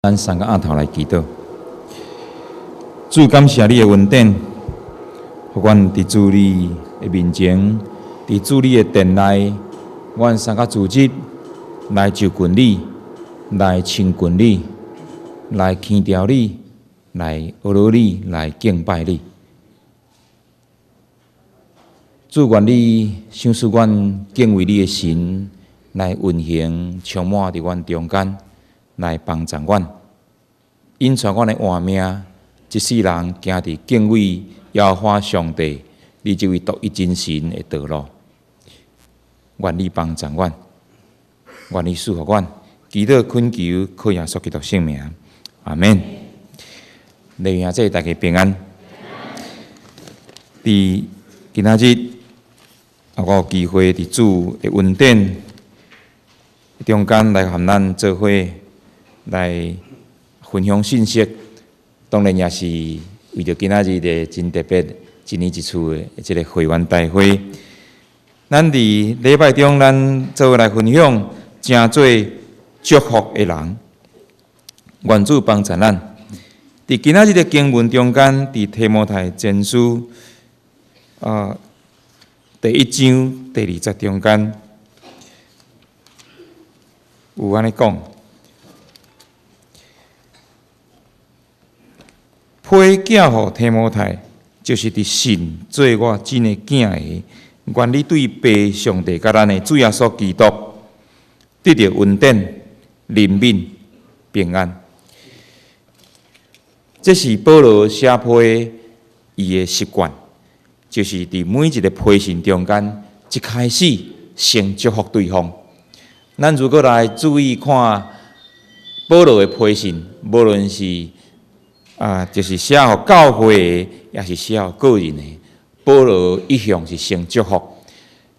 咱三个阿頭來祈禱。主，感謝你的恩典，予阮佇主你的面前，佇主你的殿內，阮三個組織來就近你，來親近你，來輕調你，來阿羅你，來敬拜你。主，願你賞賜阮敬畏你的神來運行，充滿佇阮中間，來幫助阮，引帶阮的活命，一世人行佇敬畏耶和華上帝，你這位獨一真神的道路。願你幫助阮，願你賜福阮，祈禱懇求，靠耶穌基督聖名，阿門。弟兄姊妹，大家平安。佇今仔日，我有機會佇主的恩典中間來和咱做伙來分享信息，當然也是為著今仔日的真特別，一年一次的這个會員大會。咱佇禮拜中，咱做伙來分享，成做祝福的人。願主幫助咱。佇今仔日的經文中間，佇提摩太前書第一章第二節中間，有按呢講。批寄予提摩太，就是佇信做我真的囝兒，願你對父上帝佮咱的主耶穌基督得著恩典、憐憫、平安。這是保羅寫批伊的習慣，就是佇每一个批信中間，一開始先祝福對方。咱如果來注意看保羅的批信，無論是就是寫予教會的，抑是寫予個人的，保羅一向是先祝福。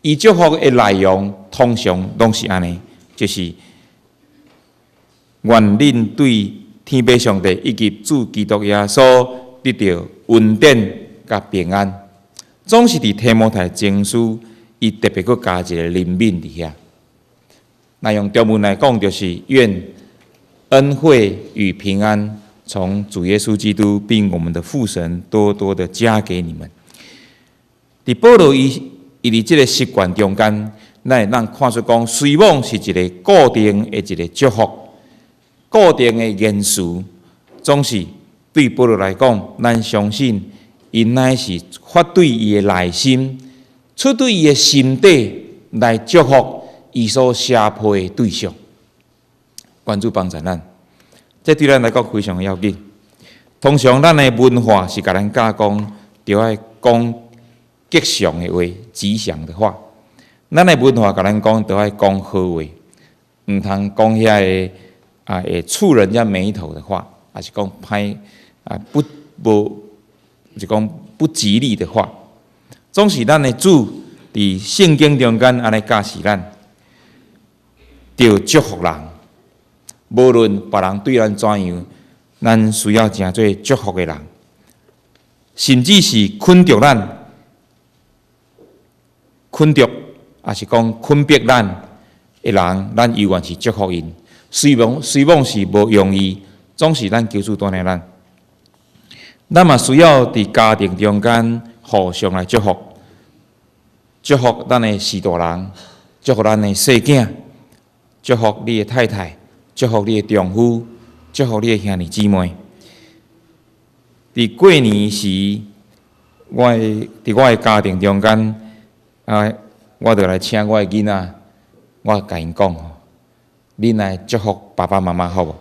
伊祝福的內容通常攏是按呢，就是願恁對天父上帝以及主基督耶穌得著恩典佮平安。總是佇提摩太前書，伊特別閣加一个憐憫佇遐。若用中文來講，就是願恩惠與平安從主耶穌基督並我們的父神多多的加給你們。佇保羅伊伊佇這个習慣中間，咱會當看出講，雖罔是一个固定的一个祝福，固定的言辭，總是對保羅來講，咱相信伊乃是發對伊的內心，出對伊的心底來祝福伊所寫批的對象。願主幫助咱。這對咱來講非常要緊。通常咱的文化是共咱教講，著愛講吉祥的話、吉祥的話。咱的文化共咱講，著愛講好話，毋通講遐个會觸人家眉頭的話，抑是講歹啊不無，就講不吉利的話。總是咱的主佇聖經中間按呢教示咱，著祝福人。無論別人對咱怎樣，咱需要成做祝福的人，甚至是困著咱、困著，抑是講困迫咱的人，咱猶原是祝福𪜶。雖罔雖罔是無容易，總是咱求主帶領咱。咱嘛需要佇家庭中間互相來祝福，祝福咱的序大人，祝福咱的細囝，祝福你的太太。祝福你的丈夫，祝福你的兄弟姊妹。佇過年時，佇我的家庭中間，我就來請我的囡仔，我共𪜶講吼，恁來祝福爸爸媽媽好無？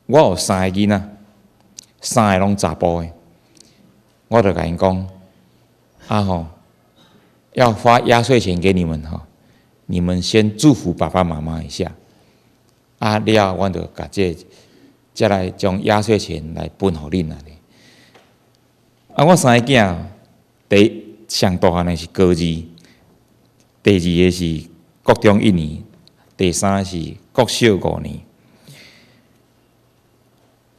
我有三個囡仔，三個攏查埔的，我就共𪜶講，啊吼，要發壓歲錢給你們吼，你們先祝福爸爸媽媽一下。了後，阮就共這個，才來將壓歲錢來分予恁按呢。我三个囝，第一上大漢的是高二，第二个是國中一年，第三是國小五年。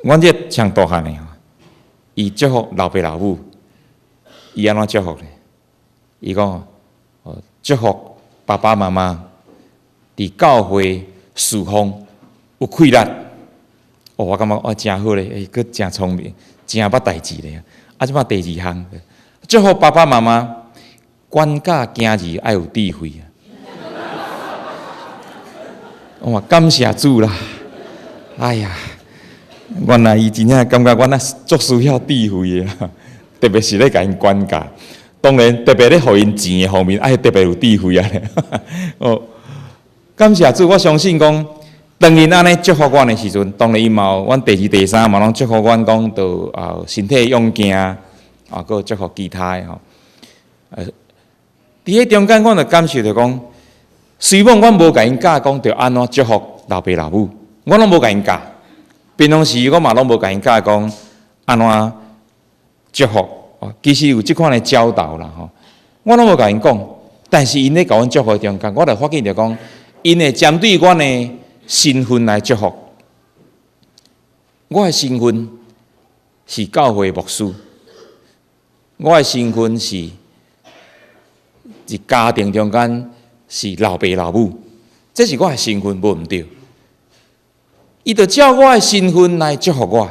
阮這上大漢的吼，伊祝福老爸老母，伊按怎祝福呢？伊講，祝福爸爸媽媽佇教會侍奉有氣力，哦，我感覺哦誠好咧，欸，閣誠聰明，誠捌代誌咧。啊，這擺第二項，祝福爸爸媽媽管教囝兒愛有智慧啊！我話感謝主啦！哎呀，原來伊真正感覺阮啊足需要智慧的，特別是咧共𪜶管教。當然，特別咧予𪜶錢的方面，愛特別有智慧啊！哦，感謝主，我相信講，當𪜶按呢祝福阮的時陣，當然伊嘛有，阮第二、第三嘛攏祝福阮講，著啊身體勇健啊，閣有祝福其他的吼。佇彼中間，阮就感受著講，雖罔阮無共𪜶教講著按怎祝福老爸老母，我攏無共𪜶教。平常時我嘛攏無共𪜶教講按怎祝福。哦，其實有這款的教導啦吼，我攏無共𪜶講，但是𪜶咧共阮祝福的中間，我就發現著講，𪜶會針對阮的身份來祝福。我的身份是教會牧師，我的身份是佇家庭中間是老爸老母，這是我的身份，無毋對。伊就照我的身份來祝福我。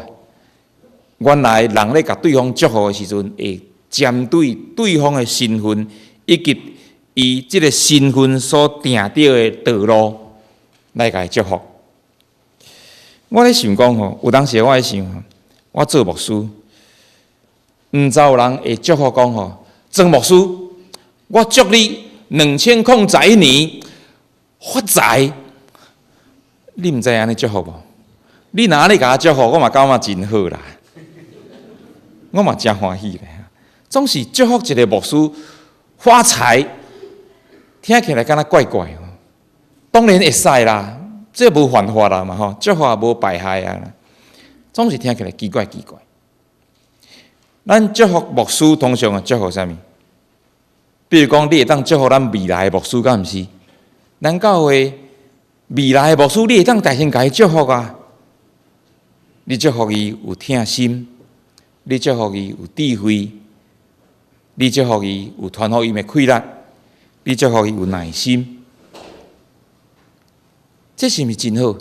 原來人咧共對方祝福的時陣，會針對對方的身份以及伊這个身份所定著的道路來共伊祝福。我咧想講吼，有當時我咧想，我做牧師，毋知有人會祝福講吼，曾牧師，我祝你2011年發財。你毋知按呢祝福無？你若按呢共我祝福，我嘛感覺真好啦，我嘛誠歡喜咧。總是祝福一个牧師發財，聽起來敢若怪怪哦。當然會使啦，這無犯法啦嘛吼，祝福也無敗害啊。總是聽起來奇怪奇怪。咱祝福牧師通常會祝福啥物？比如講，你會當祝福咱未來的牧師，敢毋是？咱教會未來的牧師，你會當大聲共伊祝福啊！你祝福伊有疼心，你祝福伊有智慧，你祝福伊有傳福音的氣力，你祝福伊有耐心，這是毋是真好？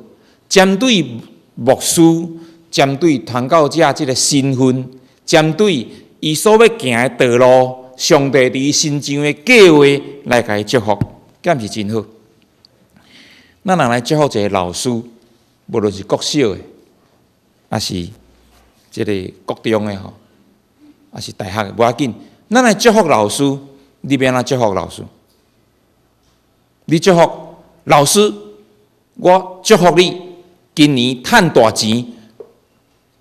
針對牧師，針對傳教者這个身份，針對伊所欲行的道路，上帝佇伊身上的計劃來共伊祝福，敢毋是真好？咱若來祝福一个老師，無論是國小的，抑是這个國中的吼，抑是大學的，無要緊。咱來祝福老師，你欲按怎祝福老師？你祝福老師，我祝福你今年趁大錢。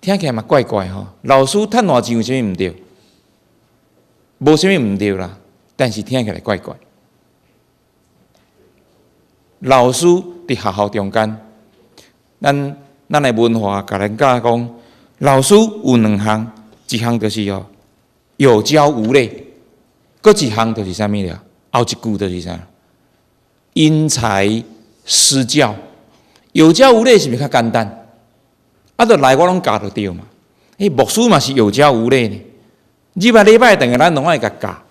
聽起來嘛怪怪吼。老師趁大錢有啥物毋對？無啥物毋對啦，但是聽起來怪怪。老師佇學校中間，咱的文化共咱教講，老師有兩項，一項就是哦，有教無類，閣一項就是啥物了？後一句就是啥？因材施教。有教無類是毋是較簡單？啊，就來我攏教就對嘛。欸，牧師嘛是有教無類呢。禮拜禮拜轉來，咱攏愛共教，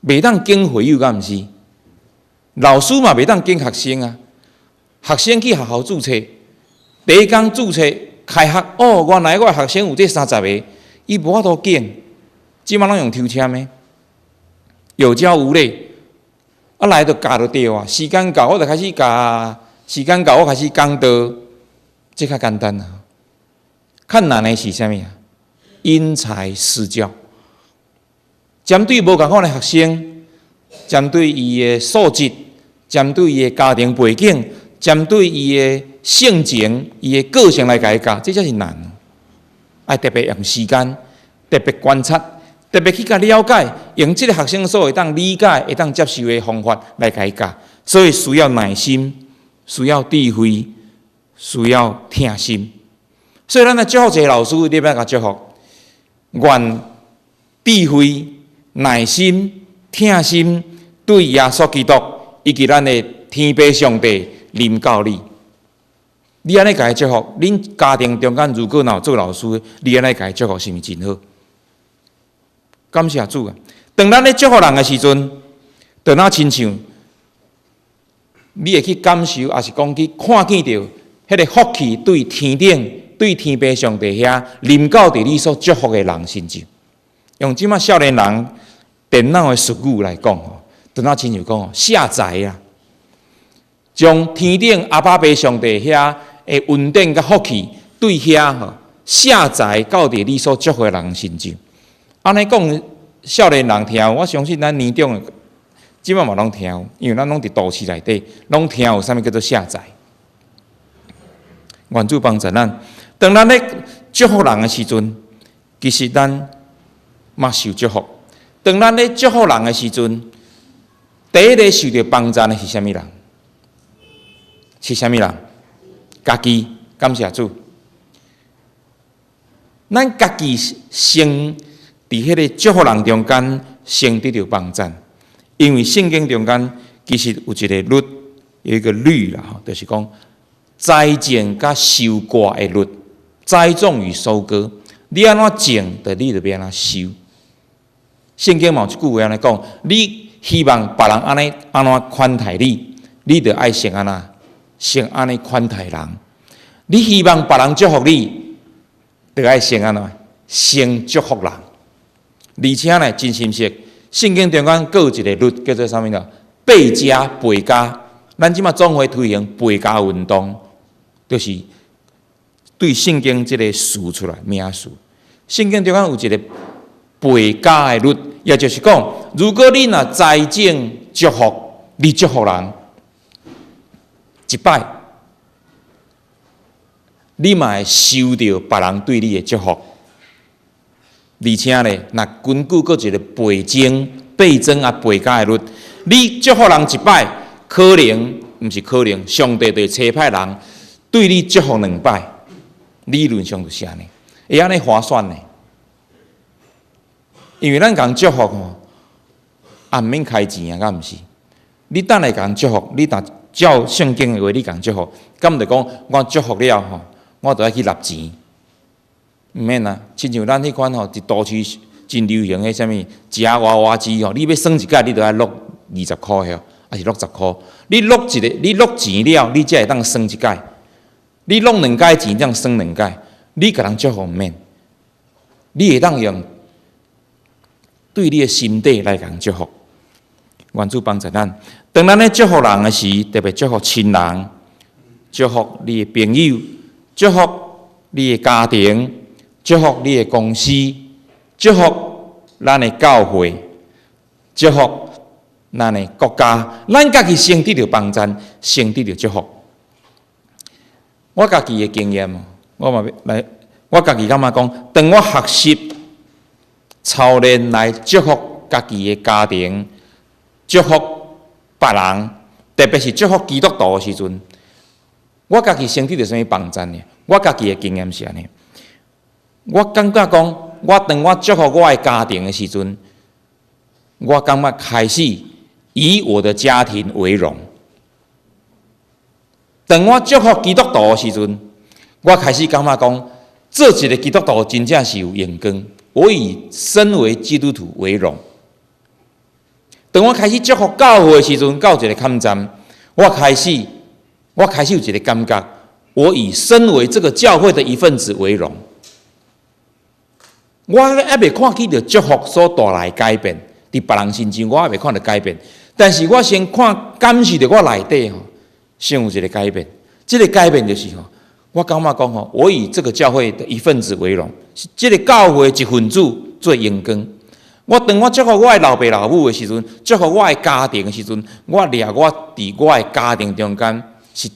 袂當揀會友，敢毋是？老師嘛袂當揀學生啊。學生去學校註冊，第一工註冊開學，哦，原來我的學生有這30個，伊無法度揀，這擺攏用抽籤的，有教無類，啊來就教就對啊，時間到我就開始教，時間到我開始講道，這較簡單啊。較難的是啥物啊？因材施教，針對無仝款的學生，針對伊的素質，針對伊的家庭背景，針對伊的性情、伊的個性來共伊教，這才是難。愛特別用時間，特別觀察，特別去共了解，用這个學生所會當理解、會當接受的方法來共伊教。所以需要耐心，需要智慧，需要疼心。所以咱來祝福一个老師，你欲共祝福？願智慧、耐心、疼心，對耶穌基督以及咱的天父上帝臨到你。你按呢共伊祝福，恁家庭中間如果若有做老師，你按呢共伊祝福，是毋是真好？感謝主啊！當咱咧祝福人的時陣，就若親像你會去感受，抑是講去看見著彼个福氣對天頂、對天父上帝遐臨到佇你所祝福的人身上。用這馬少年人電腦的術語來講吼，就若親像講下載啊，將天頂阿爸父上帝遐的恩典佮福氣對遐吼下載到佇你所祝福的人身上。按呢講，少年人聽，我相信咱年長的這馬嘛攏聽，因為咱攏佇都市內底，攏聽有啥物叫做下載。願主幫助咱，當咱咧祝福人的時陣，其實咱嘛受祝福。當咱咧祝福人的時陣，第一个受著幫贊的是啥物人？是啥物人？家己，感謝主。咱家己先佇彼个祝福人中間，先得著幫贊。因為聖經中間其實有一个律，有一個律啦，吼，就是講栽種佮收割的律，栽種與收割。你按怎種，就你就欲按怎收。聖經嘛有一句話按呢講：你希望別人按呢按怎款待你，你就愛先按怎，先按呢款待人。你希望別人祝福你，就愛先按怎，先祝福人。而且呢，真心實，聖經中間閣有一個律叫做啥物呢？倍加倍加。咱這馬總會推行倍加運動，就是對聖經這個詞出來名詞。聖經中間有一個倍加的律，也就是講，如果你若栽種祝福，你祝福人一擺，你嘛會收著別人對你的祝福。而且呢，若根據閣一個倍增、倍增啊倍加的律，你祝福人一擺，可能毋是可能，上帝就會差派人對你祝福兩擺。理論上就是按呢，會按呢划算呢。因為咱共祝福吼，也毋免開錢啊，敢毋是？你等下共祝福，你若照聖經的話，你共祝福，敢就講我祝福了吼，我就愛去納錢。毋免啊，親像咱彼款吼，佇都市真流行彼啥物夾娃娃機吼，你欲耍一擺，你就愛落20箍遐，抑是落10箍。你落一个，你落錢了，你才會當耍一擺。你落兩擺錢，才耍兩擺。你共人祝福毋免，你會當用對你的心底來共祝福。願主幫助咱。當咱咧祝福人的時，特別祝福親人、祝福你的朋友、祝福你的家庭、祝福你的公司、祝福咱的教會、祝福咱的國家，咱家己先得著幫贊，先得著祝福。我家己的經驗，我嘛欲來，我家己感覺講，當我學習操練來祝福家己的家庭，祝福別人，特別是祝福基督徒的時陣，我家己先得著啥物幫贊呢？我家己的經驗是按呢，我感覺講，我當我祝福我的家庭的時陣，我感覺開始以我的家庭為榮。當我祝福基督徒的時陣，我開始感覺講，做一个基督徒真正是有榮光。我以身為基督徒為榮。當我開始祝福教會的時陣，到一个坎站，我開始有一个感覺，我以身為這個教會的一份子為榮。我猶未看見著祝福所帶來的改變，佇別人身上我猶未看著改變，但是我先看感受著我內底吼，先有一个改變。這个改變就是吼，我感覺講吼，我以這個教會的一份子為榮，這个教會一份子做榮光。我當我祝福我的老爸老母的時陣，祝福我的家庭的時陣，我掠我佇我的家庭中間是，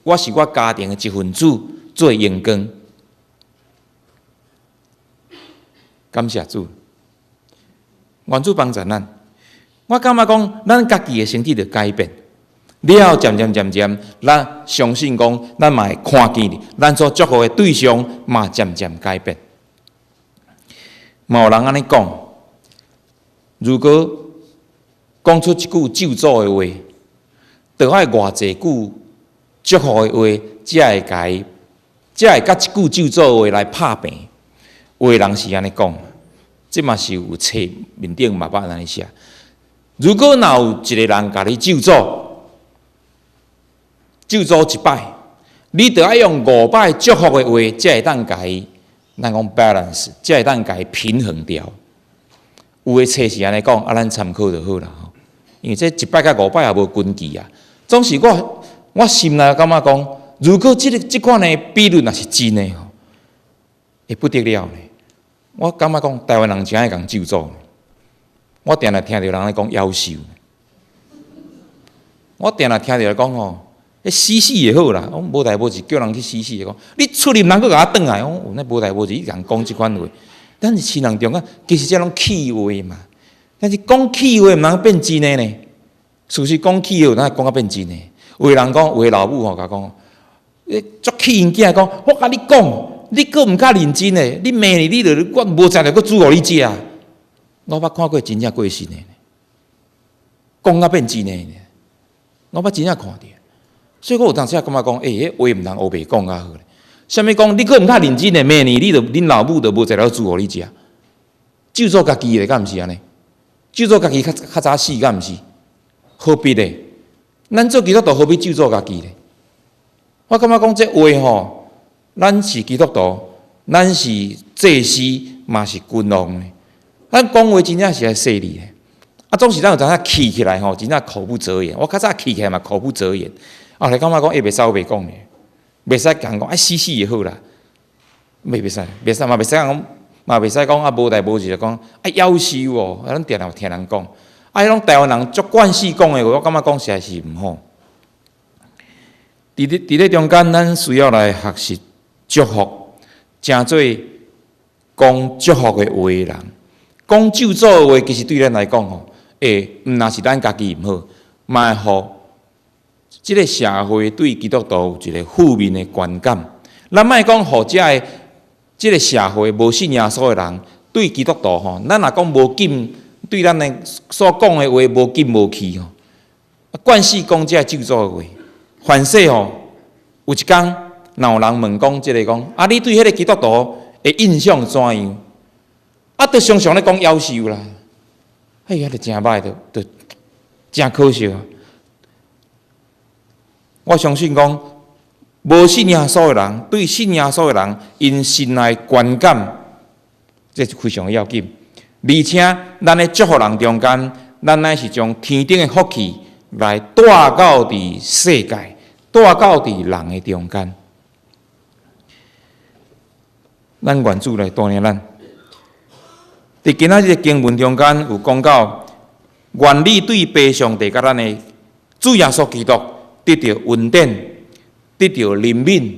我是我家庭的一份子做榮光。感謝主，願主幫助咱。我感覺講，咱家己的身體著改變了，漸漸漸漸，咱相信講，咱嘛會看見，咱所祝福的對象嘛漸漸改變。嘛有人按呢講，如果講出一句咒詛的話，著愛偌濟句祝福的話，才會佮這句咒詛的話來拍平。有的人是按呢講，這嘛是有冊面頂嘛捌按呢寫。如果若有一个人共你咒詛，咒詛一擺，你著愛用五擺祝福的話，才會當共伊，咱講 balance，才會當共伊平衡掉。有的冊是按呢講，啊，咱參考就好啦吼。因為這一擺佮五擺也無根據啊。總是我心內感覺講，如果這個這款的比率若是真的吼，會不得了呢。我感覺講，台灣人誠愛共咒詛。我定定聽著人咧講夭壽，我定定聽著講吼，彼死死會好啦，我無代無誌叫人去死死，講你出入人閣共我轉來，我講那無代無誌，你共講這款話。咱是親人中間，其實這攏氣話嘛。但是講氣話毋通變真的呢。事實講氣話，哪會講甲變真的？有的人講，有的老母吼，共講，你足氣𪜶囝講，我共你講，你閣毋較認真的，你明年你就我無才調閣煮予你食。我捌看過真正過身的，講甲變真的，我捌真正看著。所以我有當時感覺講，欸，彼話毋通烏白講較好咧。啥物講？你閣毋較認真的，明年你就恁老母就無才調煮予你食。咒詛家己咧，敢毋是按呢？咒詛家己較較早死，敢毋是？何必咧？咱做基督徒何必咒詛家己咧？我感覺講這話吼，咱是基督徒，咱是祭司，嘛是君王咧。咱講話真正是愛細膩的，啊，總是咱有當時氣起來吼，真正口不擇言。我較早氣起來嘛，口不擇言。後來感覺講，欸，袂使烏白講咧，袂使共講，啊，死死會好啦，袂使，袂使嘛，袂使講，嘛袂使講啊，無代無誌就講啊，夭壽哦，咱定定有聽人講，啊，彼種台灣人足慣勢講的話，我感覺講實在是毋好。佇咧中間，咱需要來學習祝福，成做講祝福的話的人。講咒詛的話，其實對咱來講吼，會毋若是咱家己毋好，嘛會予這个社會對基督徒有一個負面的觀感。咱莫講予遮个這个社會無信耶穌的人對基督徒吼，咱若講無敬，對咱的所講的話無敬無氣吼，慣勢講這咒詛的話，凡勢吼，有一工若有人問講這个講，啊，你對彼个基督徒的印象怎樣？啊，就常常咧講夭壽啦，哎呀，就誠歹，就就誠可惜啊！我相信講，無信耶穌的人，對信耶穌的人，𪜶心內觀感，這是非常要緊。而且，咱咧祝福人中間，咱乃是將天頂的福氣來帶到佇世界，帶到佇人的中間。咱願主來帶領咱。佇今仔日經文中間有講到，願你對父上帝佮咱的主耶穌基督得著恩典，得著憐憫，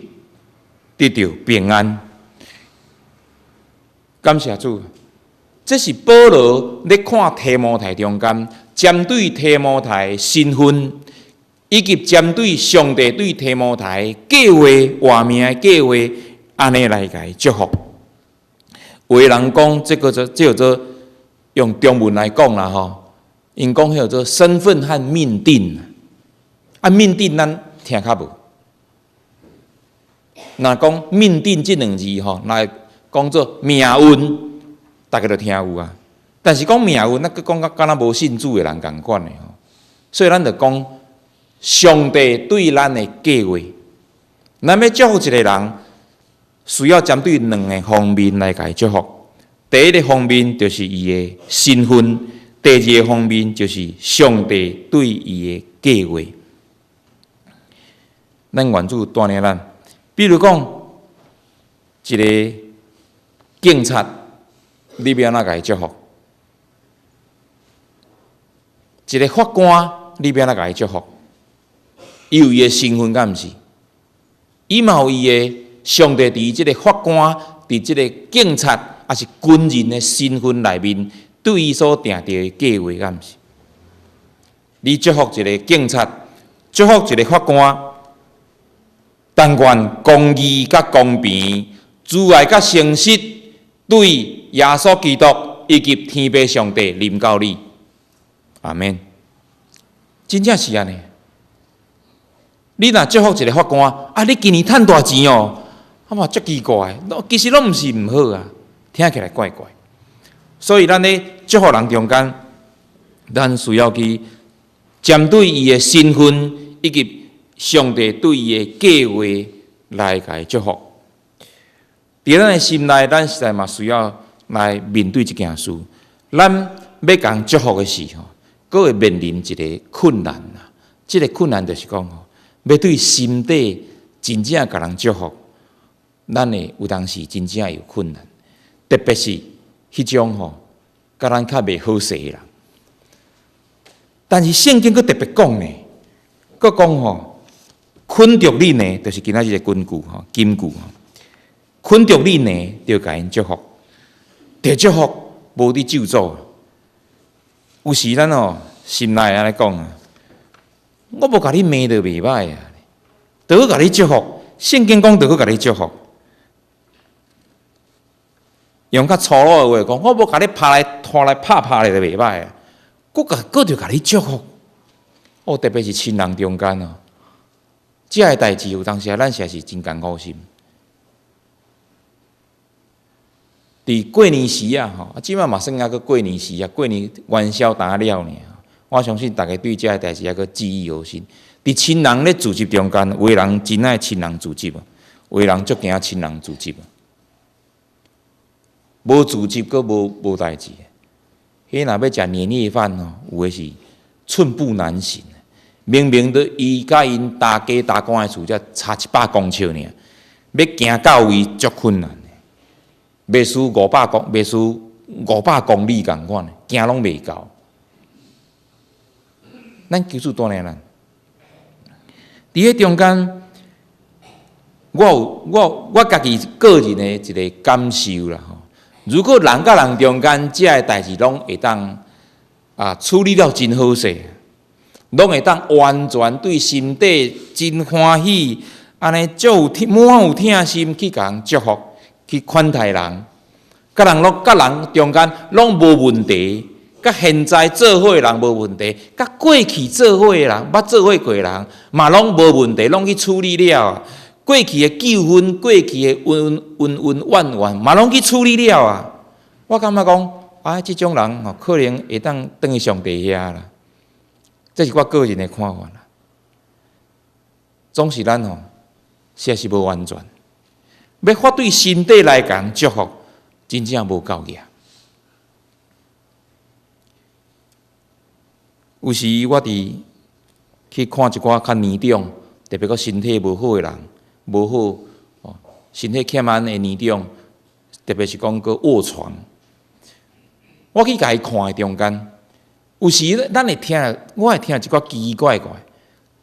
得著平安。感謝主，這是保羅咧看提摩太中間，針對提摩太身份，以及針對上帝對提摩太計劃活命的計劃，按呢來共伊祝福。有的人講，這個做這叫做用中文來講啦吼，𪜶講彼叫做身份和命定。啊，命定咱聽較無。若講命定這兩字吼，若講做命運，大家就聽有啊。但是講命運，那閣講甲敢若無信主的人仝款的吼。所以咱就講上帝對咱的計劃，咱欲祝福一个人，需要針對兩个方面來共伊祝福。第一个方面就是伊的身份，第二个方面就是上帝對伊的計劃。咱願主帶領咱，比如講，一个警察，你欲按怎共伊祝福？一个法官，你欲按怎共伊祝福？伊有伊的身份，敢毋是？伊嘛有伊的上帝佇這个法官、佇這个警察，抑是軍人的身份內面，對伊所定著的計劃，敢毋是？你祝福一个警察，祝福一个法官，但願公義佮公平、慈愛佮誠實，對耶穌基督以及天父上帝臨到你。阿們。真正是按呢。你若祝福一个法官，啊，你今年趁大錢哦，啊嘛足奇怪，其實攏毋是毋好啊，聽起來怪怪。所以咱咧祝福人中間，咱需要去針對伊的身份以及上帝對伊的計劃來共伊祝福。佇咱的心內，咱實在嘛需要來面對這件事。咱欲共人祝福的時吼，閣會面臨一個困難啦。這个困難就是講吼，欲對心底真正共人祝福，咱會有當時真正有困難，特別是彼種吼，佮咱較袂好勢的人。但是聖經閣特別講呢，閣講吼，困著恁的，就是今仔日的根據吼，金句吼，困著恁的，著共𪜶祝福，著祝福，無得咒詛。有時咱吼心內按呢講啊，我無共你罵就袂䆀啊，著好共你祝福。聖經講著好共你祝福。用較粗魯的話講，我無共你拍來拖來拍拍咧就袂䆀啊，閣共閣著共你祝福。哦，特別是親人中間哦，這个代誌有當時啊，咱實在是真艱苦心。佇過年時啊，吼，啊，這擺嘛算猶閣過年時啊，過年元宵若了爾。我相信逐家對這个代誌猶閣記憶猶新。佇親人咧聚集中間，有的人真愛親人聚集，有的人足驚親人聚集。無聚集，閣無無代誌。彼若欲食年夜飯吼，有的是寸步難行。明明都伊佮𪜶大家大官的厝才差100公尺爾，欲行到位足困難的。袂輸500公里仝款，行攏袂到。咱求主帶領咱。佇彼中間，我有我我家己個人的一个感受啦吼。如果人佮人中間這个代誌攏會當啊處理了真好勢，攏會當完全對心底真歡喜，按呢足有疼滿有疼心去共人祝福，去款待人，佮人攏佮人中間攏無問題，佮現在做伙的人無問題，佮過去做伙的人，捌做伙過的人嘛攏無問題，攏去處理了。過去的糾紛，過去的恩恩恩怨怨，嘛攏去處理了啊！我感覺講，啊，這種人吼，可能會當轉去上帝遐啦。這是我個人的看法啦。總是咱吼，實在是無完全，欲發對心底來共人祝福，真正無夠額。有時我佇去看一寡較年長，特別閣身體無好的人，無好哦，身體欠安的年長，特別是講閣臥床，我去共伊看的中間，有時咱會聽，我會聽一寡奇奇怪怪，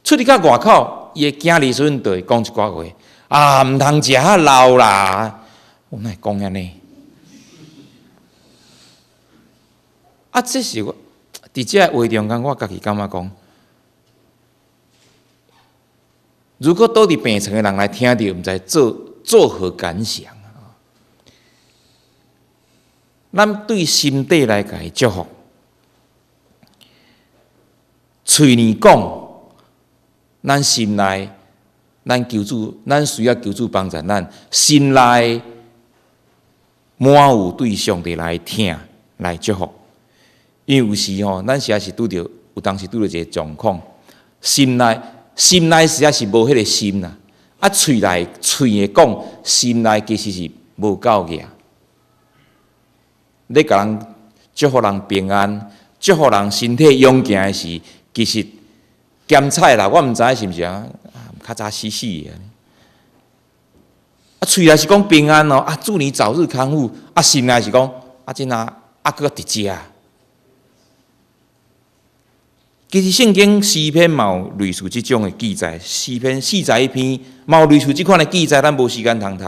出去到外口，伊的囝兒孫就會講一寡話，啊，毋通食遐老啦，我哪會講按呢？啊，這是我佇這个話中間，我家己感覺講。如果倒佇病床的人來聽著，毋知做做何感想啊？咱對心底來共伊祝福，喙爾講，咱心內，咱求主，咱需要求主幫助咱心內滿有對上帝來疼來祝福。因為有時吼，咱實在是拄著有當時拄著一个狀況，心內。心內實在是無彼个心啦，啊，喙內喙會講，心內其實是無夠額。咧共人祝福人平安，祝福人身體勇健的時，其實檢採啦，我毋知影是毋是啊，較早死死的。啊，喙內是講平安哦，啊，祝你早日康復，啊，心內是講，啊，這若啊，閣佇遮。其實聖經詩篇嘛有類似這種的記載，詩篇41篇嘛有類似這款的記載，咱無時間通讀。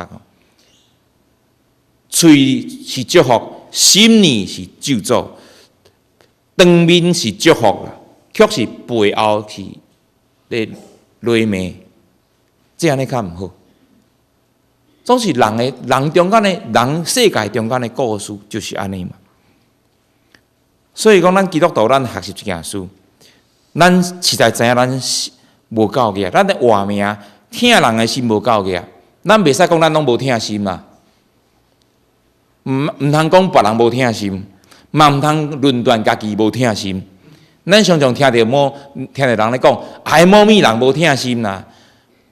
喙是祝福，心呢是咒詛，當面是祝福啦，卻是背後是咧詈罵，這按呢較毋好。總是人的人中間的人世界中間的故事就是按呢嘛。所以講，咱基督徒咱學習這件事。咱實在知影，咱是無夠額，咱的活命疼人的心無夠額，咱袂使講咱攏無疼心啦。毋毋通講別人無疼心，嘛毋通論斷家己無疼心。咱常常聽著某聽著人咧講，哎，某物人無疼心啦。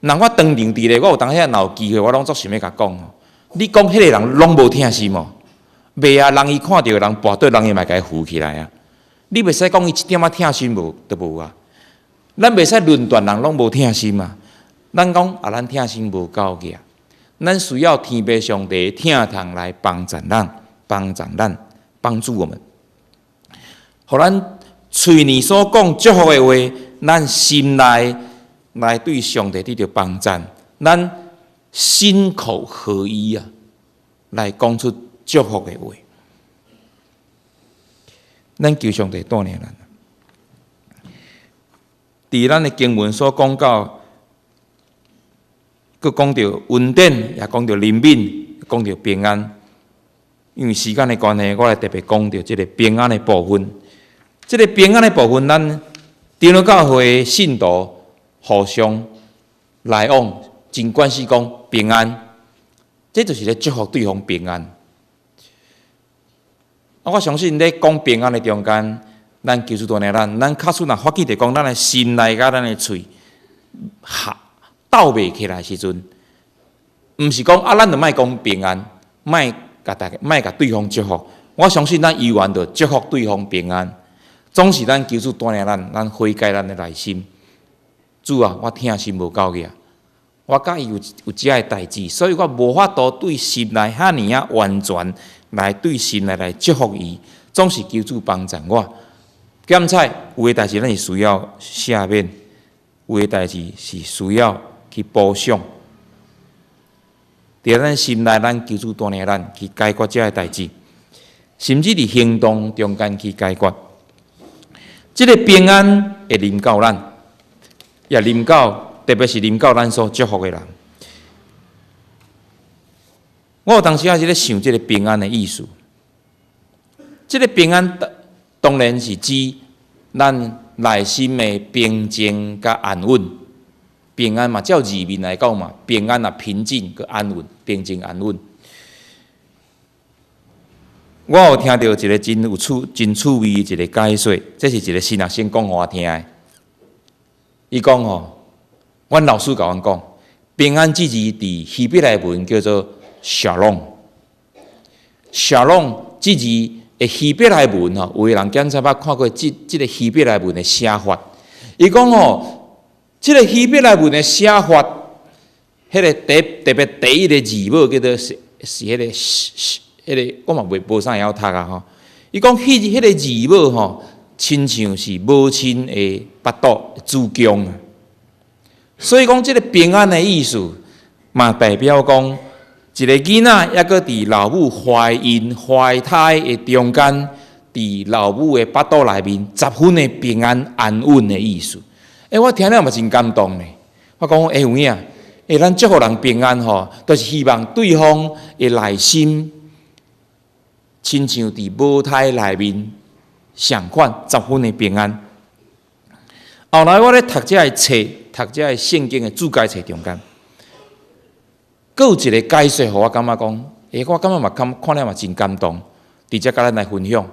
若我當場佇咧，我有當時若有機會，我攏足想欲共講吼。你講彼个人攏無疼心無？袂啊，人伊看著人跋倒，人伊嘛共伊扶起來啊。你袂使講伊一點仔疼心無，都無啊。咱袂使論斷人攏無疼心啊。咱講啊，咱疼心無夠額，咱需要天父上帝疼痛來幫助咱，幫助咱，幫助我們。予咱喙爾所講祝福的話，咱心內來對上帝得著幫贊，咱心口合一啊，來講出祝福的話。咱求上帝帶領咱。佇咱的經文所講到，閣講著恩典，也講著憐憫，講著平安。因為時間的關係，我來特別講著這个平安的部分。這个平安的部分，咱長老教會信徒互相來往，真關心講平安，這就是咧祝福對方平安。啊，我相信咧講平安的中間，咱求主帶領咱，咱確實若發覺著講，咱的心內佮咱的喙合鬥袂起來時陣，毋是講啊，咱就莫講平安，莫共大家，莫共對方祝福。我相信咱猶原著祝福對方平安。總是咱求主帶領咱，咱悔改咱的內心。主啊，我疼心無夠額，我佮伊有這个代誌，所以我無法度對心內遐爾仔完全來對心內來祝福伊。總是求主幫助我。檢採有的代誌，咱是需要赦免；有的代誌是需要去補償。佇咱心內，咱求主帶領咱去解決這个代誌，甚至佇行動中間去解決。這个平安會臨到咱，也臨到，特別是臨到咱所祝福的人。我有當時仔是咧想這个平安的意思。這个平安當然是指咱內心的平靜佮安穩。平安嘛，照字面來講嘛，平安啊，平靜佮安穩，平靜安穩。我有聽著一个真有趣、真趣味的一个解說，這是一个新學生講予我聽的。伊講吼，阮老師共阮講，平安這字佇希伯來文叫做 Shalom。Shalom 這字的希伯來文吼，有的人檢查捌看過這个希伯來文的寫法。伊講吼，這个希伯來文的寫法，彼个特別第一个字母叫做是彼个彼个我嘛袂無啥會曉讀啊吼。伊講彼个字母吼，親像是母親的腹肚子宮啊。所以講，這个平安的意思，嘛代表講一个囡仔猶閣佇老母懷孕懷胎的中間，佇老母的腹肚內面，十分的平安安穩的意思。欸，我聽了嘛真感動呢。我講欸，有影，欸，咱祝福人平安吼，就是希望對方的內心，親像佇母胎內面相款，十分的平安。後來我咧讀這个冊，讀這个聖經的注解冊中間，閣有一个解說，予我感覺講，欸，我感覺嘛看看了嘛真感動，佇遮共咱來分享。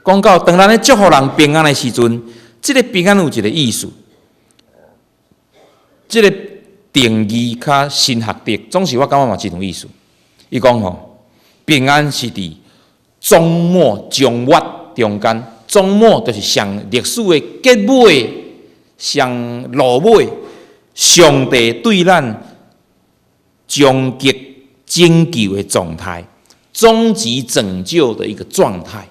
講到當咱咧祝福人平安的時陣，這个平安有一个意思，這个定義較神學的，總是我感覺嘛真有意思。伊講吼，平安是佇終末終末中間，終末就是上歷史的結尾，上落尾，上帝對咱終極拯救的狀態，終極拯救的一個狀態。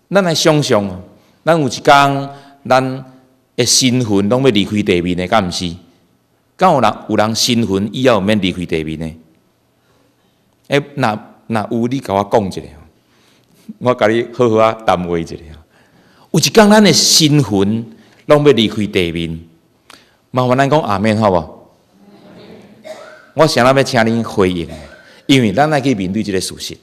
咱來想像，咱有一工，咱的身份攏欲離開地面的，敢毋是？敢有人有人身份以後免離開地面的？欸，若若有，你共我講一下，我共你好好仔談話一下。有一工，咱的身份攏欲離開地面，麻煩咱講阿們好無？我想欲請恁回應，因為咱愛去面對這个事實。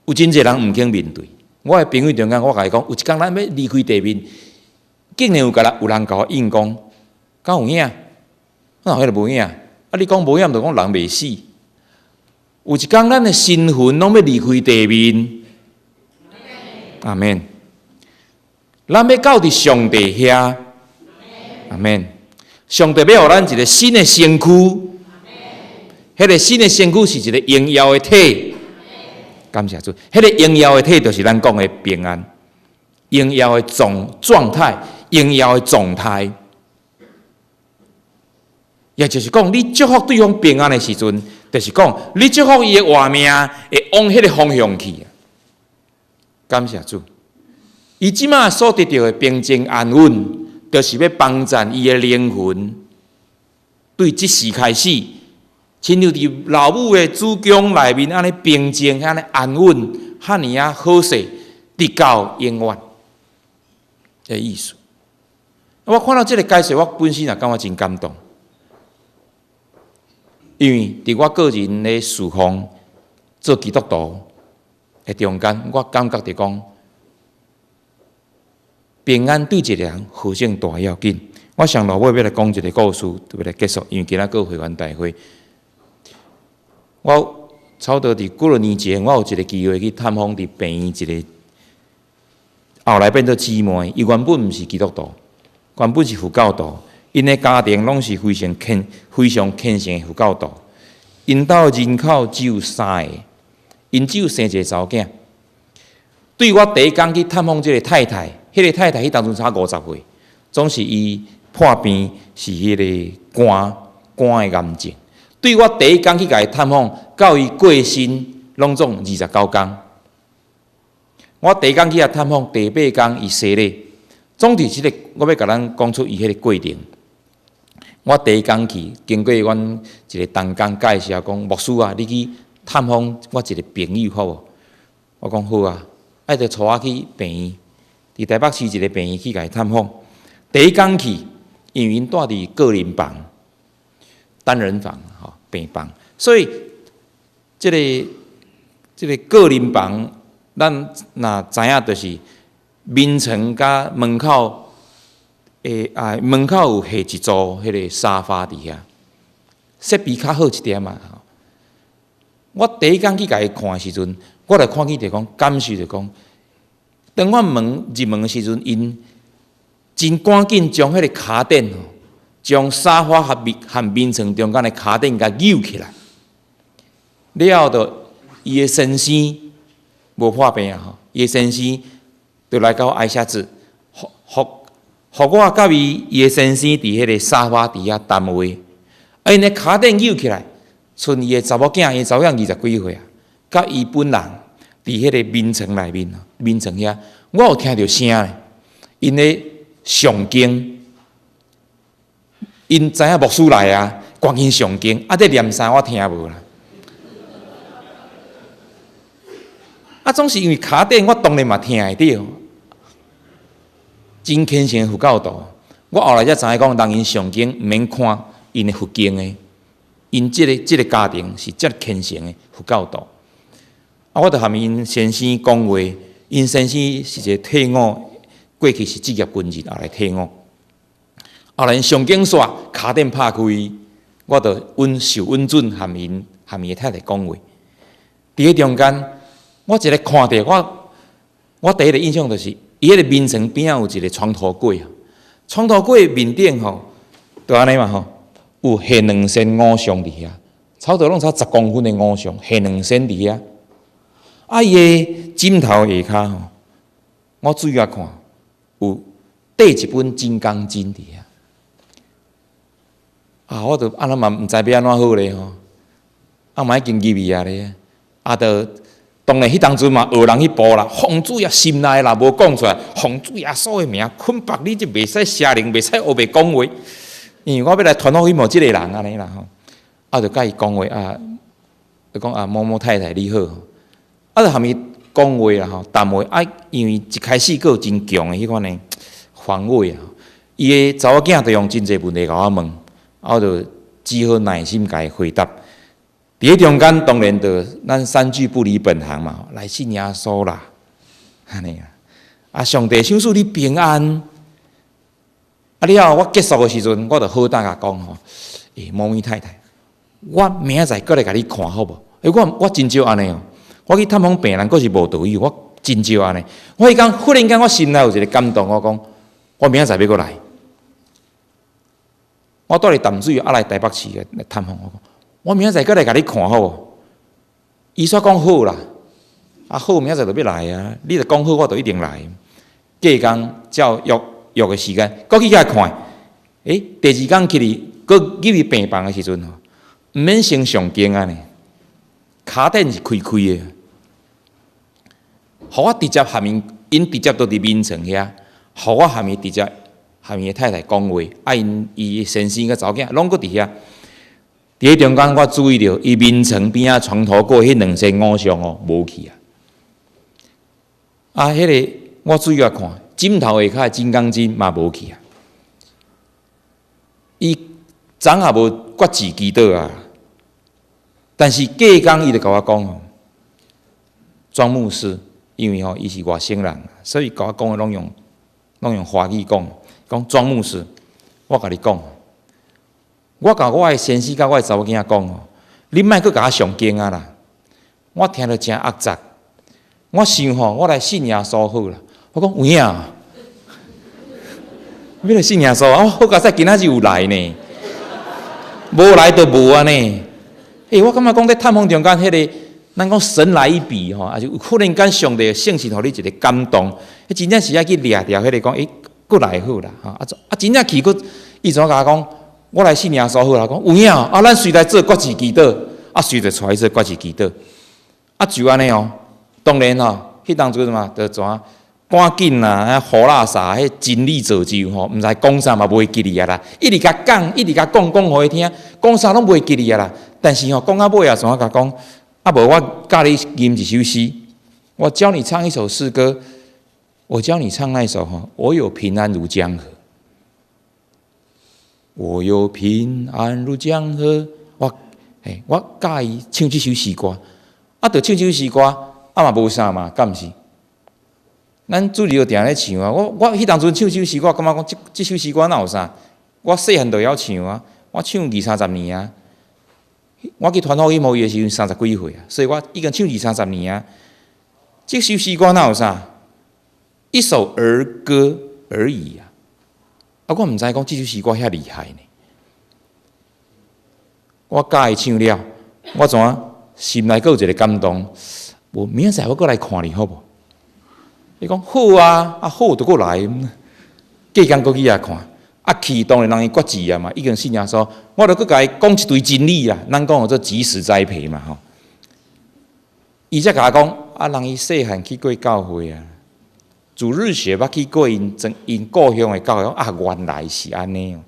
有真濟人毋肯面對。我的朋友中間，我共伊講，有一工咱欲離開地面，竟然有人共我應講，敢有影？哪有彼个無影？啊，你講無影，就講人袂死。有一工，咱的身份攏欲離開地面。阿們。咱欲到佇上帝遐。阿們。上帝欲予咱一个新的身軀，彼个新的身軀是一个榮耀的體。感謝主，彼个榮耀的體就是咱講的平安，榮耀的狀態，榮耀的狀態。也就是講，你祝福對方平安的時陣，就是講你祝福伊的活命會往彼个方向去。感謝主，伊這馬所得著的平靜安穩，就是欲幫贊伊的靈魂。對這時開始，親像佇老母的子宮內面按呢平靜、按呢安穩、遐爾仔好勢，直到永遠的意思。我看到這個解釋，我本身也感覺真感動。因為佇我個人的侍奉做基督徒的中間，我感覺著講平安對一個人何等大要緊。我上落尾欲來講一個故事，就欲來結束，因為今仔閣有會員大會。我差不多佇幾若年前，我有一個機會去探訪佇病院一個，後來變做姊妹，伊原本毋是基督徒，原本是佛教徒。𪜶的家庭攏是非常虔、非常虔誠的佛教徒。𪜶兜人口只有三個，𪜶只有生一個查某囝。對我第一工去探訪這個太太，彼個太太彼當陣才50歲，總是伊破病是彼個肝的癌症。對我第一工去共伊探訪，到伊過身，攏總29工。我第一工去遐探訪，第八工伊洗禮。總之，這個我欲共咱講出伊彼個過程。我第一工去，經過阮一個同工介紹，講牧師啊，你去探訪我一個朋友好無？我講好啊，啊就帶我去病院，佇台北市一個病院去共伊探訪。第一工去，因為𪜶蹛佇個人房、單人房吼病房，所以這個個人房，咱若知影就是眠床佮門口。會啊，門口有下一組彼个沙發佇遐，設備較好一點嘛。我第一工去共伊看的時陣，我就看見就講感受就講，當我門入門的時陣，𪜶真趕緊將彼個跤墊吼，將沙發和眠床中間的跤墊共扭起來，了後就伊的先生無破病啊吼，伊的先生就來共我挨下子，予予我佮伊的先生佇彼个沙發佇遐談話，啊，𪜶的跤墊扭起來，賰伊的查某囝，伊查某囝20幾歲啊，佮伊本人佇彼个眠床內面，眠床遐，我有聽著聲咧，𪜶咧誦經，𪜶知影牧師來啊，趕緊誦經，啊，咧念啥我聽無啦。啊，總是因為跤墊，我當然嘛聽會著。真虔誠的佛教徒，我後來才知影講，人𪜶誦經毋免看𪜶的佛經的，𪜶這個家庭是遮虔誠的佛教徒。啊，我就和𪜶先生講話，𪜶先生是一個退伍，過去是職業軍人，後來退伍。後來𪜶誦經煞，跤墊拍開，我就允受允准和𪜶和伊的太太講話。佇彼中間，我一个看著我，我第一个印象就是。伊彼个眠床邊仔有一个床頭櫃啊，床頭櫃面頂吼，就按呢嘛吼，有下兩身偶像佇遐，差不多攏差10公分的偶像，下兩身佇遐。啊，伊的枕頭下跤吼，我注意看，有綴一本《金剛經》佇遐。啊，我就按呢嘛毋知欲按怎好咧吼，啊嘛已經入去啊咧，啊就。當然，彼當陣嘛，學人去報啦。奉主耶心內若無講出來，奉主耶穌的名，捆綁你就袂使邪靈，袂使烏白講話。因為我欲來傳福音予這个人按呢啦吼，啊，就佮伊講話啊，就講啊某某太太你好，啊，就和伊講話啦吼，談話啊，因為一開始閣有真強的彼款的防衛啊，伊的查某囝就用真濟問題共我問，啊，我就只好耐心共伊回答。佇彼中間，當然就咱三句不離本行嘛，來信耶穌啦，按呢啊，啊，上帝賞賜你平安。啊，了後我結束的時陣，我就好膽共講吼，欸，某某太太，我明仔載閣來共你看好無？欸，我真少按呢哦，我去探訪病人，閣是無道理，我真少按呢。我彼工忽然間，我心內有一个感動，我講，我明仔載欲閣來。我蹛佇淡水，啊來台北市來探訪。我講，我明仔載閣來共你看好無？伊煞講好啦，啊好，明仔載就欲來啊！你若講好，我就一定來。隔工照約約的時間，閣去共看。第二工去哩，閣入去病房的時陣吼，毋免先上鏡啊呢，跤墊是開開的，予我直接含𪜶，𪜶直接都佇眠床遐，予我含伊直接含伊的太太講話，啊𪜶伊先生佮查某囝攏閣佇遐。佇彼中間，我注意著伊眠床邊仔床頭櫃彼兩身偶像哦，無去啊。啊，彼个我注意來看，枕頭下跤的金剛經嘛無去啊。伊昨也無決志祈禱啊，但是隔工伊就共我講吼，莊牧師，因為吼伊是外省人，所以共我講的攏用華語講。講莊牧師，我共你講，我共我的先生佮我的查某囝講吼，你莫閣共我上經啊啦！我聽著誠壓雜，我想吼，我來信耶穌好啦。我講有影，欲來信耶穌啊？好佳哉，今仔日有來呢，無來就無啊呢。我感覺講佇探訪中間，彼个咱講神來一筆吼，抑是忽然間上帝聖神予你一個感動，彼真正是愛去掠著彼个講，閣來好啦，吼啊啊！真正去閣，伊怎共我講？我來信耶穌好啦，講有影啊！咱隨來做決志祈禱，啊，隨就帶伊做決志祈禱，啊，就按呢哦。當然吼，彼當陣嘛，就怎趕緊啦，啊，予垃圾，彼真理造就吼，毋知講啥嘛袂記得啊啦，一直共講，一直共講講予伊聽，講啥攏袂記得啊啦。但是吼，講到尾啊，怎共講？啊，無我教你吟一首詩，我教你唱一首詩歌，我教你唱那首吼，我有平安如江河，我有平安如江河。我教伊唱這首詩歌，啊，就唱這首詩歌，啊嘛無啥嘛，敢毋是？咱主日就定咧唱啊！我彼當陣唱這首詩歌，感覺講這首詩歌哪有啥？我細漢就曉唱啊，我唱二三十年啊。我去傳福音予伊的時陣三十幾歲啊，所以我已經唱二三十年啊。這首詩歌哪有啥？一首兒歌而已啊！啊，我毋知講這首詩歌遐厲害呢。我教伊唱了，我怎心內閣有一個感動？我明仔載我閣來看你好無？伊講好啊，啊好就閣來，隔工閣去遐看，啊去當然人伊決志啊嘛，已經信耶穌，我就閣共伊講一堆真理啦，咱講叫做及時栽培嘛吼。伊才共我講，啊人伊細漢去過教會啊，主日學捌去過𪜶故鄉的教會，啊原來是按呢哦，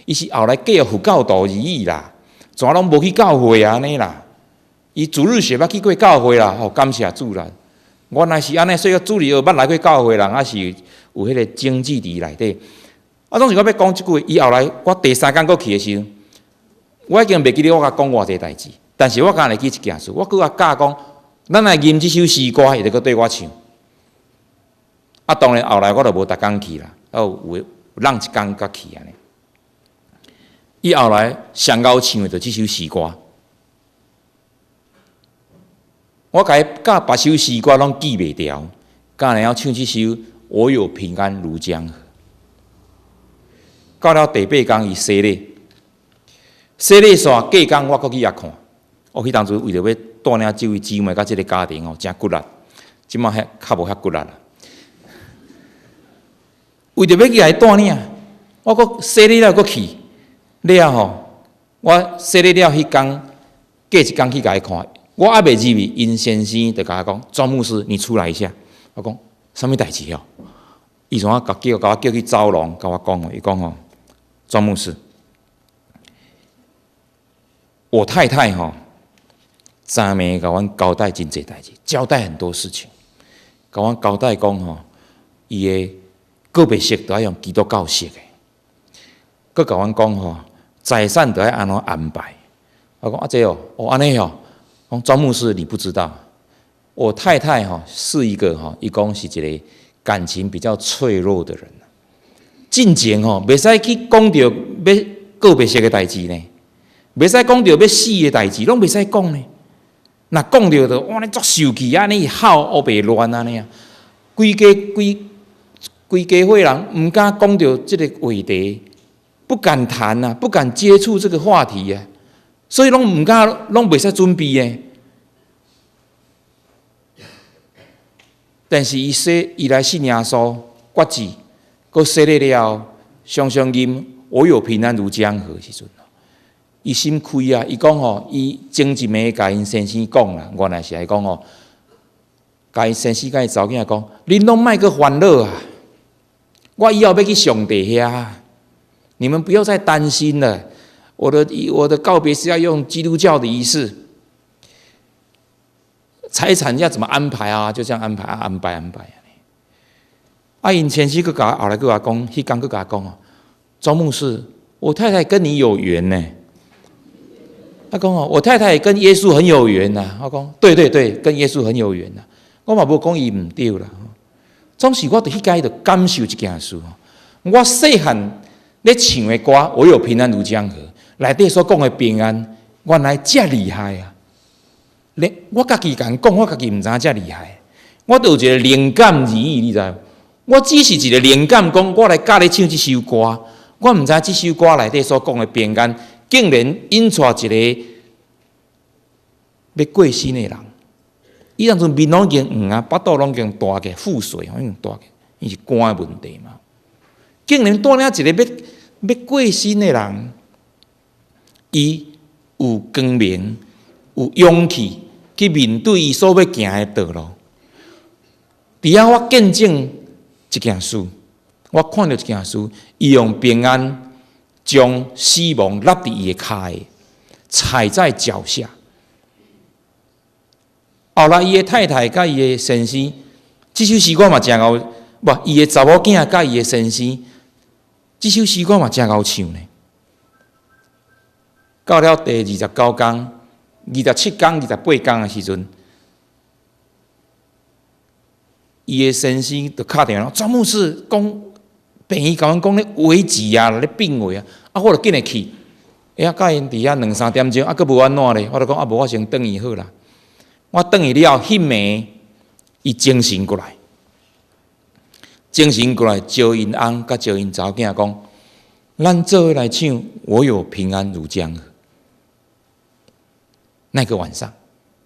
伊是後來嫁予佛教徒而已啦，從來攏無去教會按呢啦。伊主日學捌去過教會啦，哦感謝主啦。原來是按呢，所以主日學捌來過教會人，抑是有彼個經濟佇內底。啊，總是我欲講這句話，伊後來我第三工閣去的時陣，我已經袂記得我共講偌濟代誌，但是我敢會記一件事，我閣共教講，咱來吟這首詩歌，伊就閣對我唱。啊，當然後來我就無逐工去啦，哦有人一工才去按呢。伊後來上𠢕唱的就這首詩歌。我共伊教別首詩歌攏記袂牢，教了唱這首《我有平安如江河》。到了第八工，伊洗禮，洗禮煞隔工，我閣去遐看。我彼當陣為著欲帶領這位姊妹佮這个家庭哦，誠骨力，這馬遐較無遐骨力啦。為著欲去共伊帶領，我閣洗禮了閣去了吼，我洗禮了彼工，隔一工去共伊看。我猶未入去，𪜶先生就共我講：“莊牧師，你出來一下。”我講：“啥物代誌哦？”伊怎共叫，共我叫去走廊，共我講哦，伊講吼：“莊牧師，我太太吼，昨暝共阮交代真濟代誌，交代很多事情，共阮交代講吼，伊的告別式都愛用基督教式的，閣共阮講吼，財產都愛按怎安排。”我講啊，這哦，哦按呢哦。講莊牧師，你不知道，我太太吼是一個吼，伊講是一個感情比較脆弱的人。進前吼，袂使去講著欲告別式的代誌呢，袂使講著欲死的代誌，攏袂使講呢。若講著就哇，你足受氣按呢吼烏白亂按呢啊，規家規規家伙人毋敢講著這个話題，不敢談啊，不敢接觸這個話題啊，所以攏毋敢，攏袂使準備的。但是伊說，伊來信耶穌，決志，閣洗禮了後，常常吟我有平安如江河時陣，伊心開啊！伊講吼，伊前一暝共𪜶先生講啦，原來是來講吼，共𪜶先生佮伊查某囝講，恁攏莫閣煩惱啊！我以後欲去上帝遐，你們不要再擔心了。我的告別是要用基督教的儀式，財產要怎麼安排啊？就這樣安排，安排安排。啊，𪜶先生閣共後來閣共講，彼工閣共講哦，莊牧師，我太太跟你有緣呢。他講哦，我太太跟耶穌很有緣吶。我講，對對對，跟耶穌很有緣吶。我嘛無講伊毋對啦。總是我佇彼間就感受一件事，我細漢咧唱的歌，我有平安如江河，內底所講的平安，原來遮厲害啊！咧，我家己共講，我家己毋知影遮厲害。我都有一個靈感而已，你知無？我只是一個靈感，講我來教你唱這首歌，我毋知這首歌內底所講的平安，竟然引帶一個欲過身的人。伊當陣面攏已經黃啊，腹肚攏已經大個腹水，已經大個，伊是肝的問題嘛。竟然帶領一個欲過身的人，伊有光明，有勇氣去面對伊所欲行的道路。佇遐我見證一件事，我看著一件事，伊用平安將死亡納佇伊的跤下，踩在腳下。後來，伊的太太佮伊的先生，這首詩歌嘛誠𠢕，無，伊的查某囝佮伊的先生，這首詩歌嘛誠𠢕唱呢。到了第29工、27工、28工的時陣，伊的先生就敲電話，莊牧師講，病院共阮講咧危急啊，咧病危啊，啊，我就緊來去，欸，啊，佮𪜶佇遐兩三點鐘，啊，閣無按怎咧，我就講啊，無我先轉去好啦。我轉去了後，彼暝伊精神過來，精神過來，招𪜶翁佮招𪜶查某囝講，咱做伙來唱，我有平安如江河。那個晚上，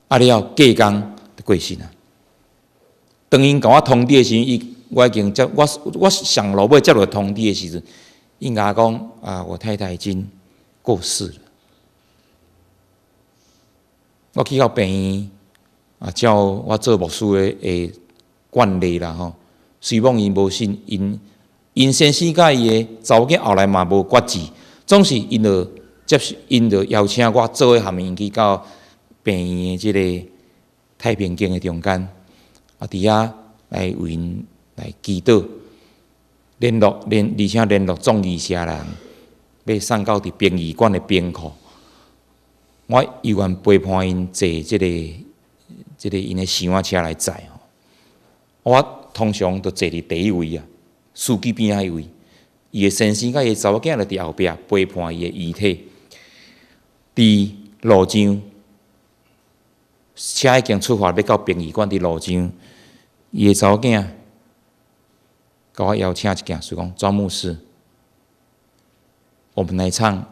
啊了隔工就過身啊。當𪜶共我通知的時陣，伊我已經接我我上落尾接到通知的時陣，𪜶共我講啊，我太太已經過世了。我去到病院啊，照我做牧師的慣例啦吼。雖罔𪜶無信，𪜶先生佮伊的查某囝後來嘛無決志，總是𪜶就接受，𪜶就邀請我做伙含𪜶去到病院的這个太平間的中間，啊，佇遐來為𪜶來祈禱，聯絡聯，而且聯絡葬儀社人，欲送到佇殯儀館的冰庫。我猶原陪伴𪜶坐這个𪜶的箱仔車來載吼。我通常就坐佇第一位啊，司機邊仔彼位。伊的先生佮伊的查某囝就佇後壁陪伴伊的遺體。佇路上，車已經出發，欲到殯儀館。佇路上，伊的查某囝共我邀請一件事，講莊牧師，我們來唱《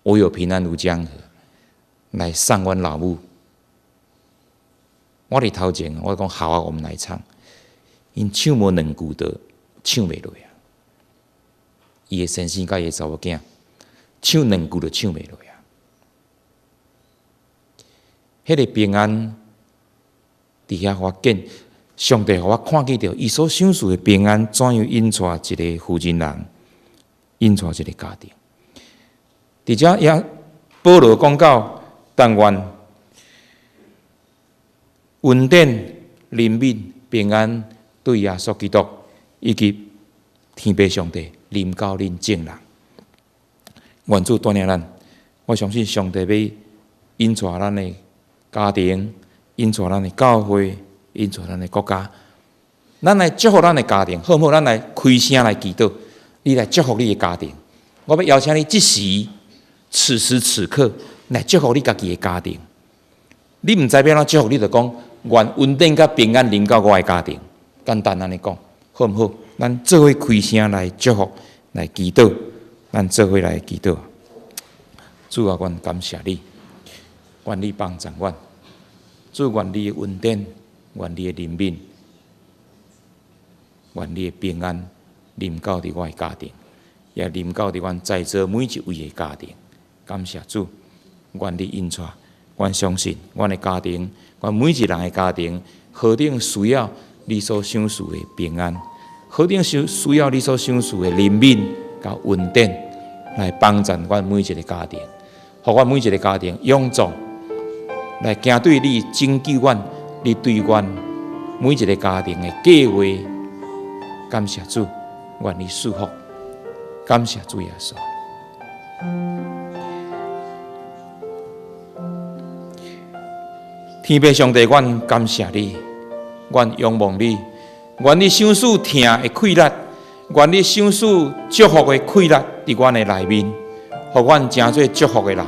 我有平安如江河》，來送阮老母。我佇頭前，我講好啊，我們來唱。𪜶唱無兩句就唱袂落啊！伊的先生佮伊的查某囝唱兩句就唱袂落啊！彼个平安佇遐發現，上帝予我看見著，伊所賞賜的平安，怎樣引帶一个婦人人，引帶一个家庭。佇遮也保羅講到，但願恩典、憐憫、平安，對耶穌基督以及天父上帝臨到恁眾人。願主帶領咱，我相信上帝欲引帶咱的家庭，引帶咱的教會，引帶咱的國家。咱來祝福咱的家庭，好毋好？咱來開聲來祈禱，你來祝福你的家庭。我欲邀請你，這時此時此刻來祝福你家己的家庭。你毋知欲按怎祝福，你就講願恩典佮平安臨到我的家庭。簡單按呢講，好毋好？咱做伙開聲來祝福，來祈禱，咱做伙來祈禱。主啊，阮感謝你，願你幫助阮。主，願你的恩典，願你的憐憫，願你的平安臨到佇我的家庭，也臨到佇阮在座每一位的家庭。感謝主，願你引帶，阮相信阮的家庭，阮每一人的家庭，何等需要你所賞賜的平安，何等需要你所賞賜的憐憫佮恩典，來幫助阮每一个家庭，予阮每一个家庭勇壯，來行對你拯救阮，你對阮每一个家庭的計劃。感謝主，願你賜福，感謝主耶穌。天父上帝，阮感謝你，阮仰望你，願你賞賜疼的氣力，願你賞賜祝福的氣力佇阮的內面，予阮成做祝福的人。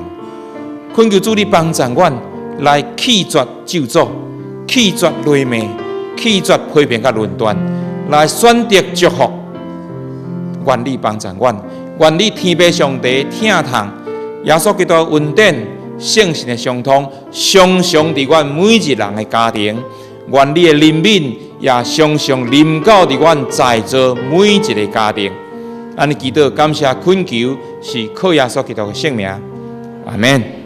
懇求主你幫助阮來棄絕咒詛，棄絕雷罵，棄絕批評佮論斷，來選擇祝福。願你幫助阮，願你天父上帝疼痛，耶穌基督恩典，聖神的相通，常常佇阮每一人的家庭，願你的憐憫也常常臨到佇阮在座每一个家庭。按呢祈禱，感謝懇求，是靠耶穌基督的聖名，阿門。